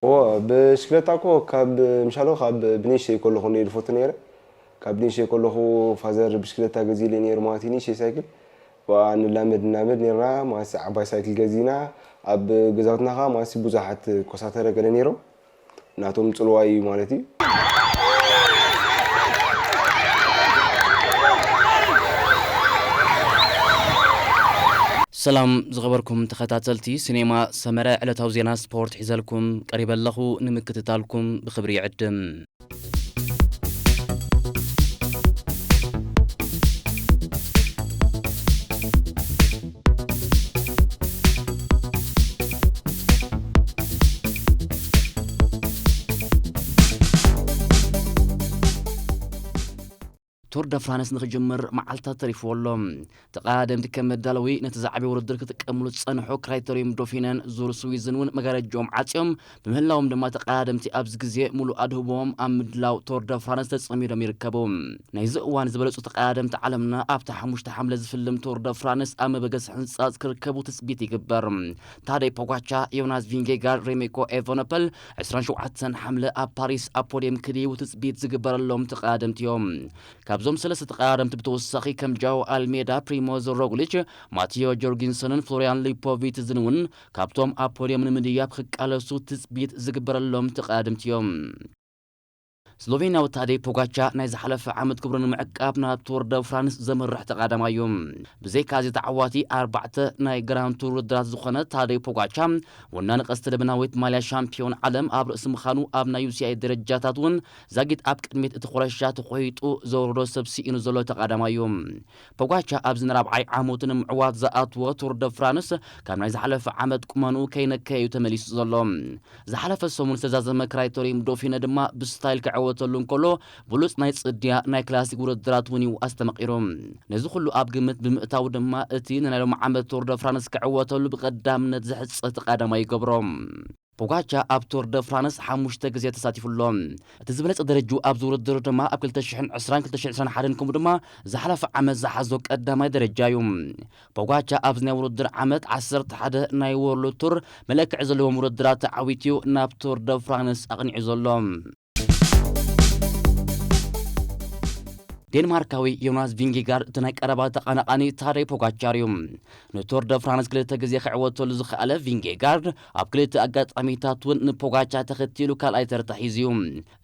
ብሽክለታ እኮ ካብ ምሻሎ ካብ ብንእሽተይ ከለኹ እንደ ዝፈቱ ነይረ። ካብ ብንእሽተይ ከለኹ ፋዘር ብሽክለታ ገዚእለይ ነይሩ ማለት እዩ፣ ንእሽተይ ሳይክል። ብኣ ንላመድ ንላመድ ነይርና ማለት ዓባይ ሳይክል ገዚእና። ኣብ ገዛውትና ኸዓ ማለት ብዙሓት ኮሳተረ ገለ ነይሮም፣ ናቶም ጽልዋ እዩ ማለት እዩ። ሰላም ዝኸበርኩም ተኸታተልቲ ሲኔማ ሰመረ፣ ዕለታዊ ዜና ስፖርት ሒዘልኩም ቀሪበ ኣለኹ። ንምክትታልኩም ብኽብሪ ይዕድም። ቱር ደ ፍራንስ ንኽጅምር መዓልታት ተሪፍዎ ኣሎ። ተቐዳደምቲ ከም መዳለዊ ነቲ ዝዓበየ ውድድር ክጥቀምሉ ዝጸንሑ ክራይተሪዩም ዶፊነን ዙር ስዊዝን እውን መጋረጃኦም ዓጽዮም ብምህላዎም ድማ ተቐዳደምቲ ኣብዚ ግዜ ሙሉእ ኣድህቦኦም ኣብ ምድላው ቶር ደ ፍራንስ ተጸሚዶም ይርከቡ። ናይዚ እዋን ዝበለጹ ተቐዳደምቲ ዓለምና ኣብቲ ሓሙሽተ ሓምለ ዝፍልም ቶር ደ ፍራንስ ኣብ መበገሲ ሕንጻጽ ክርከቡ ትጽቢት ይግበር። ታደይ ፖጋቻ፣ ዮናስ ቪንጌጋርድ፣ ሬሜኮ ኤቨነፐል ዕስራን ሸውዓተን ሓምለ ኣብ ፓሪስ ኣብ ፖድየም ክድይቡ ትጽቢት ዝግበረሎም ተቐዳደምቲ እዮም። ካብዞም ሰለስተ ተቐዳደምቲ ብተወሳኺ ከም ጃኦ ኣልሜዳ፣ ፕሪሞዝ ሮግሊች፣ ማቲዮ ጆርጊንሰንን ፍሎሪያን ሊፖቪትዝን እውን ካብቶም ኣብ ፖድየም ንምድያብ ክቃለሱ ትጽቢት ዝግበረሎም ተቐዳደምቲ እዮም። ስሎቬንያዊ ታደይ ፖጋቻ ናይ ዝሓለፈ ዓመት ክብሩ ንምዕቃብ ናብ ቱር ደ ፍራንስ ዘምርሕ ተቐዳዳማይ እዩ። ብዘይካዚ ተዓዋቲ ኣርባዕተ ናይ ግራንድ ቱር ውድድራት ዝኾነ ታደይ ፖጋቻ ወናኒ ቀስተ ደበናዊት ማልያ ሻምፒዮን ዓለም ኣብ ርእሲ ምዃኑ ኣብ ናይ ዩ ሲ ኣይ ደረጃታት እውን ዛጊት ኣብ ቅድሚት እቲ ኮረሻ ተኾይጡ ዘውረዶ ሰብ ስኢኑ ዘሎ ተቐዳዳማይ እዩ። ፖጋቻ ኣብዚ ንራብዓይ ዓመቱ ንምዕዋት ዝኣትዎ ቱር ደ ፍራንስ ካብ ናይ ዝሓለፈ ዓመት ቁመንኡ ከይነከየ እዩ ተመሊሱ ዘሎ። ዝሓለፈ ሰሙን ዝተዛዘመ ክራይተሪዩም ዶፊነ ድማ ብስታይል ክዕወተሉ እንከሎ ብሉጽ ናይ ጽድያ ናይ ክላሲክ ውድድራት እውን እዩ ኣስተመቒሩ። ነዚ ኩሉ ኣብ ግምት ብምእታው ድማ እቲ ንናይ ሎም ዓመት ቱር ደ ፍራንስ ክዕወተሉ ብቐዳምነት ዝሕጸ ተቐዳዳማይ ይገብሮ። ፖጋቻ ኣብ ቱር ደ ፍራንስ ሓሙሽተ ግዜ ተሳቲፉ ኣሎ። እቲ ዝበለጸ ደረጅኡ ኣብዚ ውድድር ድማ ኣብ ክልተ ሽሕን ዕስራን ክልተ ሽሕን ዕስራን ሓደን ከምኡ ድማ ዝሓለፈ ዓመት ዝሓዞ ቀዳማይ ደረጃ እዩ። ፖጋቻ ኣብዚ ናይ ውድድር ዓመት ዓሰርተ ሓደ ናይ ወርልድ ቱር መለክዒ ዘለዎም ውድድራት ተዓዊቱ ናብ ቱር ደ ፍራንስ ኣቕኒዑ ዘሎ። ዴንማርካዊ ዮናስ ቪንጌጋርድ እቲ ናይ ቀረባ ተቐናቓኒ ታደይ ፖጋቻር እዩ። ንቱር ደ ፍራንስ ክልተ ግዜ ክዕወተሉ ዝኸኣለ ቪንጌጋርድ ኣብ ክልተ ኣጋጣሚታት እውን ንፖጋቻ ተኸቲሉ ካልኣይ ተርታ ሒዙ እዩ።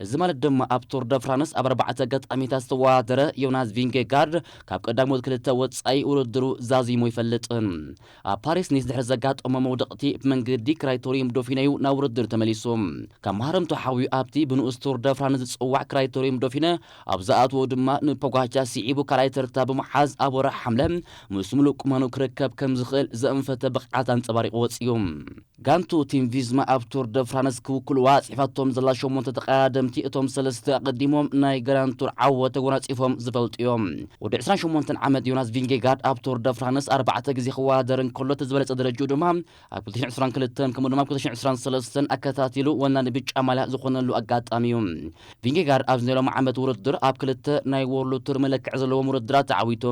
እዚ ማለት ድማ ኣብ ቱር ደ ፍራንስ ኣብ ኣርባዕተ ኣጋጣሚታት ዝተወዳደረ ዮናስ ቪንጌጋርድ ካብ ቀዳሞት ክልተ ወጻኢ ውድድሩ ዛዚሙ ኣይፈልጥን። ኣብ ፓሪስ ኒስ ድሕሪ ዘጋጠሞ መውደቕቲ ብመንገዲ ክራይቶሪየም ዶፊነ እዩ ናብ ውድድር ተመሊሱ። ካብ ማህረምቱ ሓዊኡ ኣብቲ ብንኡስ ቱር ደ ፍራንስ ዝጽዋዕ ክራይቶሪየም ዶፊነ ኣብ ዝኣትዎ ድማ ንፖጋቻ ስዒቡ ካልኣይ ተርታ ብምሓዝ ኣብ ወርሒ ሓምለ ምስ ምሉእ ቁመኑ ክርከብ ከም ዝኽእል ዘእንፈተ ብቕዓት ኣንጸባሪቑ ወጺኡ። ጋንቱ ቲም ቪዝማ ኣብ ቱር ደ ፍራንስ ክውክልዋ ኣጽሒፋቶም ዘላ ሸሞንተ ተቐዳደምቲ እቶም ሰለስተ ኣቐዲሞም ናይ ግራንድ ቱር ዓወት ተጎናጺፎም ዝፈልጡ እዮም። ወዲ ዕስራን ሸሞንተን ዓመት ዮናስ ቪንጌጋርድ ኣብ ቱር ደ ፍራንስ ኣርባዕተ ግዜ ክወዳደር እንከሎ እቲ ዝበለጸ ደረጅኡ ድማ ኣብ ክልተ ሽሕን ዕስራን ክልተን ከምኡ ድማ ኣብ ክልተ ሽሕን ዕስራን ሰለስተን ኣከታቲሉ ወናኒ ብጫ ማልያ ዝኾነሉ ኣጋጣሚ እዩ። ቪንጌጋርድ ኣብዚ ናይ ሎም ዓመት ውድድር ኣብ ክልተ ናይ ወርልድ ቱር መለክዒ ዘለዎም ውድድራት ተዓዊቱ።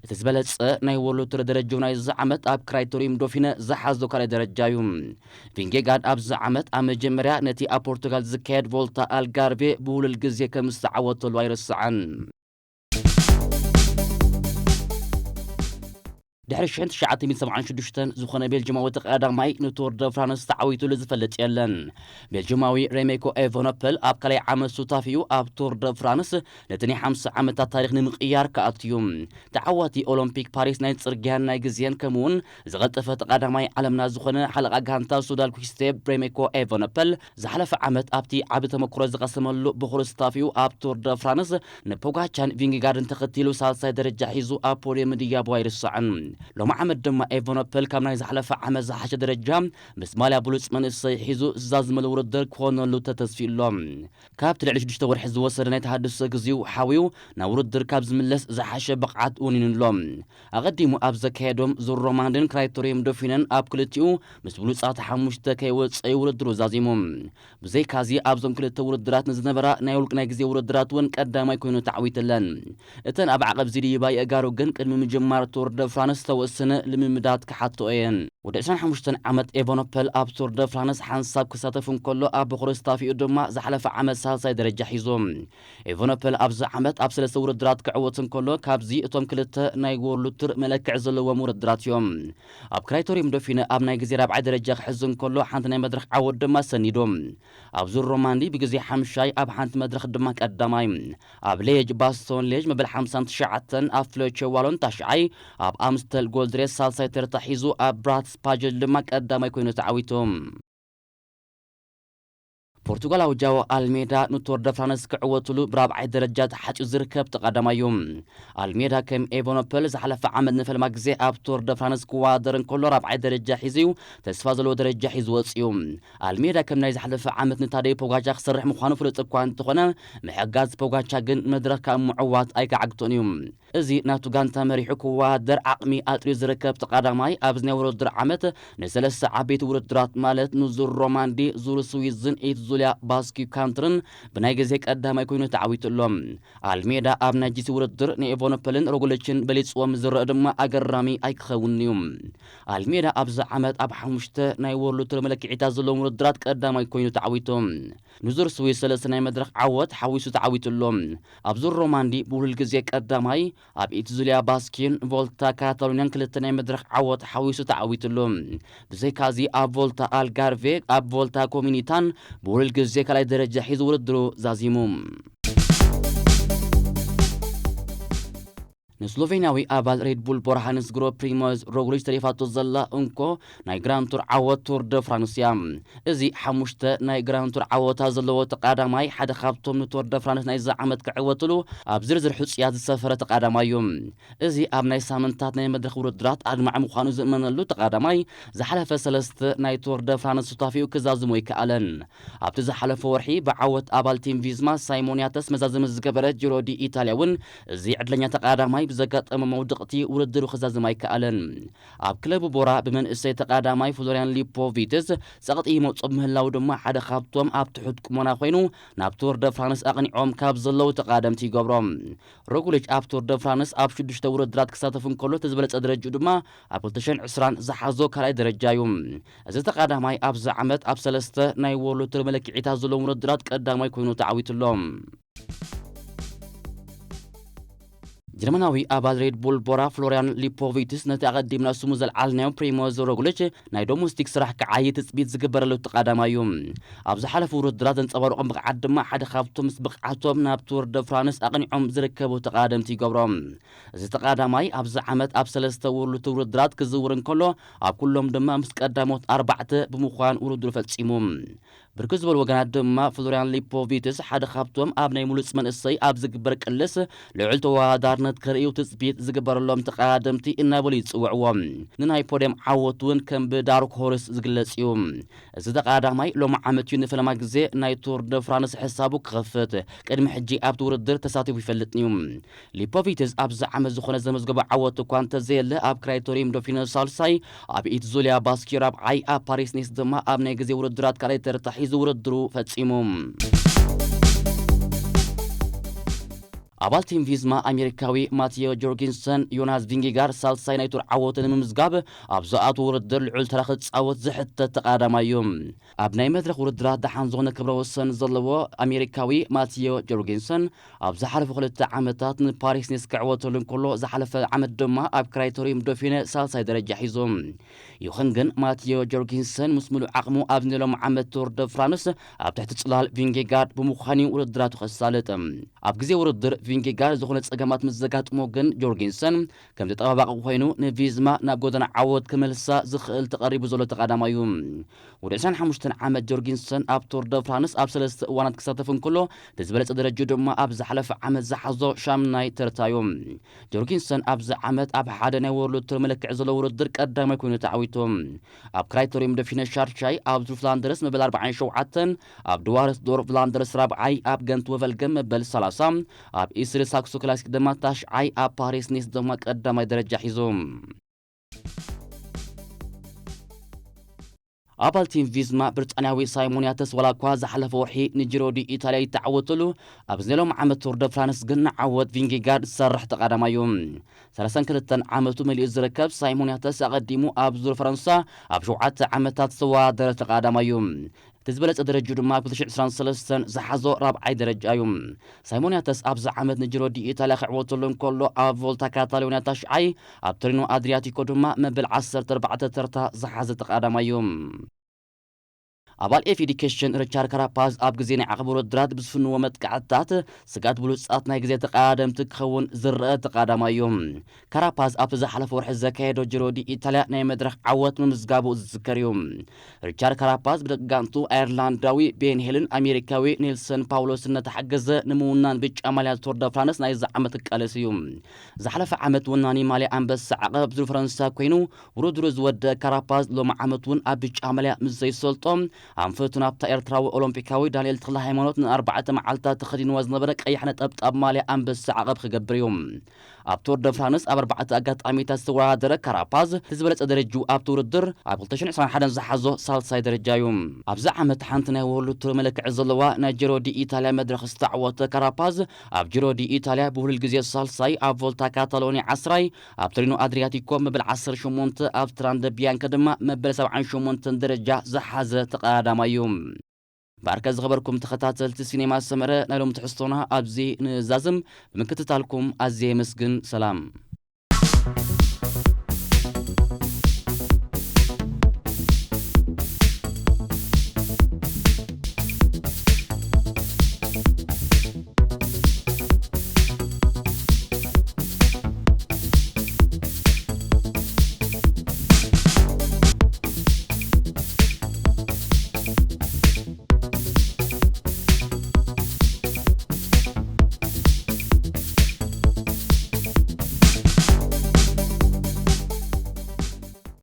እቲ ዝበለጸ ናይ ወርልድ ቱር ደረጃ ናይዚ ዓመት ኣብ ክራይቶሪየም ዶፊነ ዝሓዞ ካልኣይ ደረጃ እዩ። ቪንጌጋርድ ኣብዚ ዓመት ኣብ መጀመርያ ነቲ ኣብ ፖርቱጋል ዝካየድ ቮልታ ኣልጋርቬ ብውሉል ግዜ ከም ዝተዓወተሉ ኣይርስዓን። ድሕሪ ሽሕን ትሽዓተ ሚእትን ሰብዓን ሽዱሽተን ዝኾነ ቤልጅማዊ ተቐዳዳማይ ንቱር ደ ፍራንስ ተዓዊቱሉ ዝፈልጥ የለን። ቤልጅማዊ ሬሜኮ ኤቨኖፐል ኣብ ካልኣይ ዓመት ሱታፊኡ ኣብ ቱር ደ ፍራንስ ነቲ ናይ ሓምሳ ዓመታት ታሪኽ ንምቕያር ክኣቱ እዩ። ተዓዋቲ ኦሎምፒክ ፓሪስ ናይ ጽርግያን ናይ ግዜን ከምኡውን ዝቐልጠፈ ተቐዳማይ ዓለምና ዝኾነ ሓለቓ ጋንታ ሱዳል ኩክስቴፕ ሬሜኮ ኤቨኖፐል ዝሓለፈ ዓመት ኣብቲ ዓቢ ተመክሮ ዝቐሰመሉ ብኹሪ ሱታፊኡ ኣብ ቱር ደ ፍራንስ ንፖጋቻን ቪንጌጋርድን ተኸቲሉ ሳልሳይ ደረጃ ሒዙ ኣብ ፖድየም ምድያቡ ኣይርስዕን። ሎሚ ዓመት ድማ ኤቨኖፐል ካብ ናይ ዝሓለፈ ዓመት ዝሓሸ ደረጃ ምስ ማልያ ብሉጽ መንእሰይ ሒዙ ዝዛዝመሉ ውድድር ክኾነሉ ተተስፊኡ ኣሎ። ካብቲ ልዕሊ ሽዱሽተ ወርሒ ዝወሰደ ናይ ተሃድሶ ግዜኡ ሓዊኡ ናብ ውድድር ካብ ዝምለስ ዝሓሸ ብቕዓት ወኒኑ ኣሎ። ኣቐዲሙ ኣብ ዘካየዶም ዙር ሮማንድን ክራይቶሪየም ዶፊነን ኣብ ክልቲኡ ምስ ብሉጻት ሓሙሽተ ከይወጸ እዩ ውድድሩ ዛዚሙ። ብዘይካዚ ኣብዞም ክልተ ውድድራት ንዝነበራ ናይ ውልቂ ናይ ግዜ ውድድራት እውን ቀዳማይ ኮይኑ ተዓዊተለን። እተን ኣብ ዓቐብ ዝድይባ የእጋሩ ግን ቅድሚ ምጅማር ቱር ደ ፍራንስ ዝተወሰነ ልምምዳት ክሓትኦ እየን። ወዲ ዕስራን ሓሙሽተን ዓመት ኤቨኖፐል ኣብ ቱር ደ ፍራንስ ሓንሳብ ክሳተፍ እንከሎ፣ ኣብ ቦክረስት ታፊኡ ድማ ዝሓለፈ ዓመት ሳልሳይ ደረጃ ሒዙ። ኤቨኖፐል ኣብዚ ዓመት ኣብ ሰለስተ ውድድራት ክዕወት እንከሎ፣ ካብዚ እቶም ክልተ ናይ ወርልድ ቱር መለክዒ ዘለዎም ውድድራት እዮም። ኣብ ክራይቶሪየም ዶፊነ ኣብ ናይ ግዜ ራብዓይ ደረጃ ክሕዝ እንከሎ፣ ሓንቲ ናይ መድረኽ ዓወት ድማ ሰኒዱ። ኣብ ዙር ሮማንዲ ብግዜ ሓምሻይ፣ ኣብ ሓንቲ መድረኽ ድማ ቀዳማይ። ኣብ ሌጅ ባስቶን ሌጅ መበል ሓምሳን ትሽዓተን፣ ኣብ ፍሎቸ ዋሎን ታሽዓይ፣ ኣብ ኣምስተል ጎልድሬስ ሳልሳይ ተርታ ሒዙ፣ ኣብ ብራትስ ፓጀል ድማ ቀዳማይ ኮይኑ ተዓዊቱ። ፖርቱጋላዊ ጃዎ ኣልሜዳ ንቶር ደ ፍራንስ ክዕወትሉ ብራብዓይ ደረጃ ተሓጺኡ ዝርከብ ተቐዳማይ እዩ። ኣልሜዳ ከም ኤቨኖፐል ዝሓለፈ ዓመት ንፈልማ ግዜ ኣብ ቶር ደ ፍራንስ ክወዳደር እንከሎ ራብዓይ ደረጃ ሒዙ እዩ፣ ተስፋ ዘለዎ ደረጃ ሒዙ ወጺኡ። ኣልሜዳ ከም ናይ ዝሓለፈ ዓመት ንታደይ ፖጋቻ ክሰርሕ ምዃኑ ፍሉጥ እኳ እንተኾነ፣ ምሕጋዝ ፖጋቻ ግን መድረኽ ካብ ምዕዋት ኣይከዓግቶን እዩ። እዚ ናቱ ጋንታ መሪሑ ክወዳደር ዓቕሚ ኣጥርዩ ዝርከብ ተቐዳማይ ኣብዚ ናይ ውድድር ዓመት ንሰለስተ ዓበይቲ ውድድራት ማለት ንዙር ሮማንዲ፣ ዙር ስዊዝን ኢት ዙልያ ባስኪ ካንትርን ብናይ ግዜ ቀዳማይ ኮይኑ ተዓዊቱ ኣሎ። ኣልሜዳ ኣብ ናይ ጂሲ ውድድር ንኤቮኖፐልን ሮጎሊችን በሊጽዎም ዝረአ ድማ ኣገራሚ ኣይክኸውንን እዩ። ኣልሜዳ ኣብዚ ዓመት ኣብ ሓሙሽተ ናይ ወርልድ ቱር መለክዒታት ዘለዎም ውድድራት ቀዳማይ ኮይኑ ተዓዊቱ። ንዙር ስዊስ ሰለስተ ናይ መድረኽ ዓወት ሓዊሱ ተዓዊቱ ኣሎ። ኣብ ዙር ሮማንዲ ብውህሉል ግዜ ቀዳማይ፣ ኣብ ኢትዙልያ ባስኪን ቮልታ ካታሎኒያን ክልተ ናይ መድረኽ ዓወት ሓዊሱ ተዓዊቱ ኣሎ። ብዘይካዚ ኣብ ቮልታ ኣልጋርቬ፣ ኣብ ቮልታ ኮሚኒታን ብውህሉል ግዜ ካልኣይ ደረጃ ሒዙ ውድድሩ ዛዚሙ። ንስሎቬንያዊ ኣባል ሬድ ቡል ቦራ ሃንስ ግሩፕ ፕሪሞዝ ሮግሊች ተሪፋቶ ዘላ እንኮ ናይ ግራንድ ቱር ዓወት ቱር ደ ፍራንስ እያ። እዚ ሓሙሽተ ናይ ግራንድ ቱር ዓወታት ዘለዎ ተቐዳማይ፣ ሓደ ካብቶም ንቱር ደ ፍራንስ ናይዚ ዓመት ክዕወትሉ ኣብ ዝርዝር ሕጹያት ዝሰፈረ ተቐዳማይ እዩ። እዚ ኣብ ናይ ሳምንታት ናይ መድረኽ ውድድራት ኣድማዒ ምዃኑ ዝእመነሉ ተቐዳማይ፣ ዝሓለፈ ሰለስተ ናይ ቱር ደ ፍራንስ ሱታፊኡ ክዛዝሞ ኣይከኣለን። ኣብቲ ዝሓለፈ ወርሒ ብዓወት ኣባል ቲም ቪዝማ ሳይሞን ያተስ መዛዘሚ ዝገበረ ጂሮ ዲ ኢታልያ እውን እዚ ዕድለኛ ተቐዳማይ ብዘጋጠሞ መውድቕቲ ውድድሩ ክዛዝም ኣይከኣለን። ኣብ ክለቡ ቦራ ብመንእሰይ ተቐዳማይ ፍሎሪያን ሊፖቪትስ ጸቕጢ ይመጾ ብምህላው ድማ ሓደ ካብቶም ኣብ ትሑት ቁመና ኮይኑ ናብ ቱር ደ ፍራንስ ኣቕኒዖም ካብ ዘለዉ ተቐዳደምቲ ይገብሮም። ሮጉሊች ኣብ ቱር ደ ፍራንስ ኣብ ሽዱሽተ ውድድራት ክሳተፍ እንከሎ፣ እቲ ዝበለጸ ደረጅኡ ድማ ኣብ ክልተ ሽሕን ዕስራን ዝሓዞ ካልኣይ ደረጃ እዩ። እዚ ተቐዳማይ ኣብዚ ዓመት ኣብ ሰለስተ ናይ ወርልድ ቱር መለክዒታት ዘለዎም ውድድራት ቀዳማይ ኮይኑ ተዓዊቱ ኣሎ። ጀርመናዊ ኣባል ሬድ ቡል ቦራ ፍሎሪያን ሊፖቪትስ ነቲ ኣቐዲምና ስሙ ዘልዓልናዮ ፕሪሞዝ ሮግሊች ናይ ዶሜስቲክ ስራሕ ክዓዪ ትጽቢት ዝግበረሉ ተቐዳማይ እዩ። ኣብ ዝሓለፉ ውድድራት ዘንጸባረቖም ብቕዓት ድማ ሓደ ካብቶም ምስ ብቕዓቶም ናብ ቱር ደ ፍራንስ ኣቕኒዖም ዝርከቡ ተቐዳደምቲ ይገብሮም። እዚ ተቐዳማይ ኣብዚ ዓመት ኣብ ሰለስተ ውርልድ ውድድራት ክዝውር እንከሎ፣ ኣብ ኩሎም ድማ ምስ ቀዳሞት ኣርባዕተ ብምዃን ውድድሩ ፈጺሙ። ብርክት ዝበሉ ወገናት ድማ ፍሎሪያን ሊፖቪትስ ሓደ ካብቶም ኣብ ናይ ሙሉጽ መንእሰይ ኣብ ዝግበር ቅልስ ልዑል ተወዳዳርነት ከርእዩ ትጽቢት ዝግበረሎም ተቐዳደምቲ እናበሉ ይጽውዕዎ። ንናይ ፖድየም ዓወት እውን ከም ብዳርክ ሆርስ ዝግለጽ እዩ። እዚ ተቐዳዳማይ ሎሚ ዓመት እዩ ንፈለማ ግዜ ናይ ቱር ደ ፍራንስ ሕሳቡ ክኸፍት። ቅድሚ ሕጂ ኣብቲ ውድድር ተሳቲፉ ይፈልጥን እዩ። ሊፖቪትስ ኣብዚ ዓመት ዝኾነ ዘመዝገቦ ዓወት እኳ እንተዘየለ፣ ኣብ ክራይቶሪየም ዶፊነ ሳልሳይ፣ ኣብ ኢትዙልያ ባስኪ ራብዓይ፣ ኣብ ፓሪስ ኒስ ድማ ኣብ ናይ ግዜ ውድድራት ካልኣይ ተርታ ሒዙ ውድድሩ ፈጺሙ። ኣባል ቲም ቪዝማ ኣሜሪካዊ ማቲዮ ጆርጊንሰን፣ ዮናስ ቪንጌጋርድ ሳልሳይ ናይ ቱር ዓወቱ ንምምዝጋብ ኣብ ዝኣትዎ ውድድር ልዑል ተራ ክጻወት ዝሕተት ተቐዳዳማይ እዩ። ኣብ ናይ መድረኽ ውድድራት ደሓን ዝኾነ ክብረ ወሰን ዘለዎ ኣሜሪካዊ ማቲዮ ጆርጊንሰን፣ ኣብ ዝሓለፉ ክልተ ዓመታት ንፓሪስ ኒስ ክዕወተሉ እንከሎ፣ ዝሓለፈ ዓመት ድማ ኣብ ክራይቶሪየም ዶፊነ ሳልሳይ ደረጃ ሒዙ። ይኹን ግን፣ ማቲዮ ጆርጊንሰን ምስ ሙሉእ ዓቕሙ ኣብዚ ናይ ሎሚ ዓመት ቱር ደ ፍራንስ ኣብ ትሕቲ ጽላል ቪንጌጋርድ ብምዃን እዩ ውድድራቱ ከሳልጥ። ኣብ ግዜ ውድድር ቪንጌጋርድ ዝኾነ ጸገማት ምስ ዘጋጥሞ ግን፣ ጆርጊንሰን ከም ተጠባባቒ ኮይኑ ንቪዝማ ናብ ጎደና ዓወት ክመልሳ ዝኽእል ተቐሪቡ ዘሎ ተቐዳማይ እዩ። ወዲ ዕስራን ሓሙሽተን ዓመት ጆርጊንሰን ኣብ ቱር ደ ፍራንስ ኣብ ሰለስተ እዋናት ክሳተፍ እንከሎ፣ እቲ ዝበለጸ ደረጃ ድማ ኣብ ዝሓለፈ ዓመት ዝሓዞ ሻምናይ ተርታ እዩ። ጆርጊንሰን ኣብዚ ዓመት ኣብ ሓደ ናይ ወርልድ ቱር መለክዒ ዘለዎ ውድድር ቀዳማይ ኮይኑ ተዓዊቱ። ኣብ ክራይቶሪየም ዶፊነ ሻድሻይ፣ ኣብ ዙር ፍላንደርስ መበል ኣርባዓን ሸውዓተን፣ ኣብ ድዋርስዶርፍ ፍላንደርስ ራብዓይ፣ ኣብ ገንት ወቨልገን መበል ሰላሳ፣ ኣብ ኢስሪ ሳክሶ ክላሲክ ድማ ታሽዓይ፣ ኣብ ፓሪስ ኒስ ድማ ቀዳማይ ደረጃ ሒዙ። ኣባል ቲም ቪዝማ ብሪጣንያዊ ሳይሞን ያተስ ዋላ እኳ ዝሓለፈ ወርሒ ንጂሮ ዲ ኢታልያ ይተዓወተሉ፣ ኣብዚ ናይ ሎም ዓመት ቱር ደ ፍራንስ ግን ንዓወት ቪንጌጋርድ ዝሰርሕ ተቓዳማይ እዩ። ሰላሳን ክልተን ዓመቱ መሊኡ ዝርከብ ሳይሞን ያተስ ኣቐዲሙ ኣብ ዙር ፈረንሳ ኣብ ሸውዓተ ዓመታት ዝተወዳደረ ተቓዳማይ እዩ። እቲ ዝበለጸ ደረጃ ድማ ኣብ ክልተ ሽሕን ዕስራን ሰለስተን ዝሓዞ ራብዓይ ደረጃ እዩ። ሳይሞን ያተስ ኣብዚ ዓመት ንጅሮ ዲ ኢታልያ ክዕወተሉ እንከሎ፣ ኣብ ቮልታ ካታሎኒያ ታሽዓይ፣ ኣብ ቶሪኖ ኣድሪያቲኮ ድማ መበል ዓሰርተ ኣርባዕተ ተርታ ዝሓዘ ተቓዳማይ እዩ። ኣባል ኤፍ ኢ ዲ ኬሽን ሪቻርድ ካራፓዝ ኣብ ግዜ ናይ ዓቐብ ውድድራት ብዝፍንዎ መጥቃዕትታት ስግኣት ብሉጻት ናይ ግዜ ተቐዳደምቲ ክኸውን ዝረአ ተቓዳማይ እዩ። ካራፓዝ ኣብቲ ዝሓለፈ ወርሒ ዘካየዶ ጅሮ ዲ ኢታልያ ናይ መድረኽ ዓወት ምምዝጋቡ ዝዝከር እዩ። ሪቻርድ ካራፓዝ ብደቂ ጋንቱ ኣየርላንዳዊ ቤን ሄልን ኣሜሪካዊ ኔልሰን ፓውሎስ እናተሓገዘ ንምውናን ብጫ ማልያ ቱር ደ ፍራንስ ናይዚ ዓመት ክቃለስ እዩ። ዝሓለፈ ዓመት ወናኒ ማልያ ኣንበሳ ዓቐብ ዙር ፈረንሳ ኮይኑ ውድድሩ ዝወደአ ካራፓዝ ሎሚ ዓመት እውን ኣብ ብጫ ማልያ ምስ ዘይሰልጦ ኣንፈቱ ናብታ ኤርትራዊ ኦሎምፒካዊ ዳንኤል ተኽለ ሃይማኖት ንኣርባዕተ መዓልታት ተኸዲንዋ ዝነበረ ቀያሕ ነጠብጣብ ማልያ ኣንበሳ ዓቐብ ክገብር እዩ። ኣብ ቱር ደ ፍራንስ ኣብ ኣርባዕተ ኣጋጣሚታት ዝተወዳደረ ካራፓዝ እቲ ዝበለጸ ደረጅኡ ኣብቲ ውድድር ኣብ ክልተ ሽሕን ዕስራን ሓደን ዝሓዞ ሳልሳይ ደረጃ እዩ። ኣብዚ ዓመት ሓንቲ ናይ ወርልድ ቱር መለክዒ ዘለዋ ናይ ጀሮ ዲ ኢታልያ መድረኽ ዝተዓወተ ካራፓዝ ኣብ ጀሮ ዲ ኢታልያ ብሁሉል ግዜ ሳልሳይ፣ ኣብ ቮልታ ካታሎኒ ዓስራይ፣ ኣብ ቶሪኖ ኣድሪያቲኮ መበል ዓሰርተ ሸሞንተ፣ ኣብ ትራንደ ቢያንከ ድማ መበል ሰብዓን ሸሞንተን ደረጃ ዝሓዘ ተቐዳዳማይ እዩ። ባርከ ዝኸበርኩም ተኸታተልቲ ሲኔማ ሰመረ፣ ናይ ሎም ትሕዝቶና ኣብዚ ንዛዝም። ብምክትታልኩም ኣዝየ የመስግን። ሰላም።